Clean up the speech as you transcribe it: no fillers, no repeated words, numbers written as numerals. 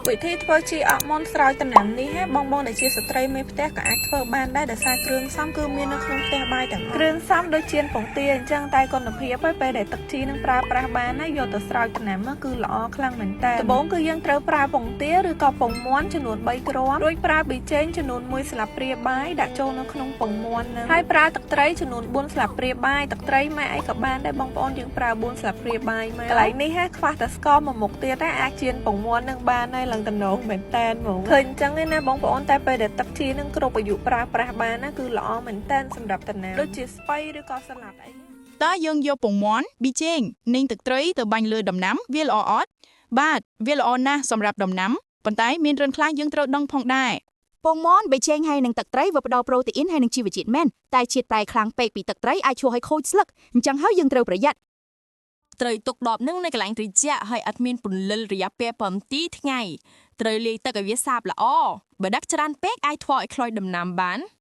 វិធីធ្វើជីអកមុនស្រោចដំណាំនេះហ៎បងបងដែលជាស្ត្រីមេផ្ទះក៏អាចធ្វើបានដែរដោយសារគ្រឿងផ្សំគឺមាននៅក្នុងផ្ទះបាយទាំងអស់គ្រឿងផ្សំដូចជាពងទាអញ្ចឹងតែគុណភាពហើយពេលដែលទឹកជីនឹងប្រើប្រាស់បានណាយកទៅស្រោចដំណាំគឺល្អខ្លាំងមែនតើដំបូងគឺយើងត្រូវប្រើពងទាឬក៏ពងមាន់ចំនួន3គ្រាប់រួចប្រើប៊ីចេងចំនួន1ស្លាបព្រាបាយដាក់ចូលនៅក្នុងពងមាន់ហ្នឹងហើយប្រើទឹកត្រីចំនួន4ស្លាបព្រាបាយទឹកត្រីម៉ែអីក៏បានដែរបងប្អូនយើងប្រើ4ស្លាបព្រាបាយមកកន្លែងនេះហ่าខ្វះតែស្ករមួយមុខទៀតណាអាចចៀនពងមាន់នឹងបានហើយឡើងតំណងមែនតែនហ្មងឃើញអញ្ចឹងឯណាបងប្អូនតែពេលដែលទឹកជីនឹងគ្រប់អាយុប្រើប្រាស់បានណាគឺល្អមែនតែនសម្រាប់ដំណាំដូចជាស្ពៃឬក៏សាឡាត់អី តើយើងយកពងមាន់ប៊ីចេងនិងទឹកត្រីទៅបាញ់លើដំណាំវាល្អអត់បាទវាល្អណាស់សម្រាប់ដំណាំប៉ុន្តែមានរឿងខ្លះយើងត្រូវដឹងផងដែរ ពងមាន់ប៊ីចេងហើយនិងទឹកត្រីវាផ្ដល់ប្រូតេអ៊ីនហើយនិងជីវជាតិមែនតែជាតិប្រៃខ្លាំងពេកពីទឹកត្រីអាចឈួរឲ្យខូចស្លឹកអញ្ចឹងហើយយើងត្រូវប្រយ័ត្ន ត្រូវទុកដបនឹងនៅកន្លែងត្រជាក់ហើយអត់មានពន្លិលរយៈពេល7ទីថ្ងៃត្រូវលាយទឹកឲ្យវាសាបល្អបើដាក់ច្រើនពេកអាចធ្វើឲ្យខ្លោចដំណាំបាន។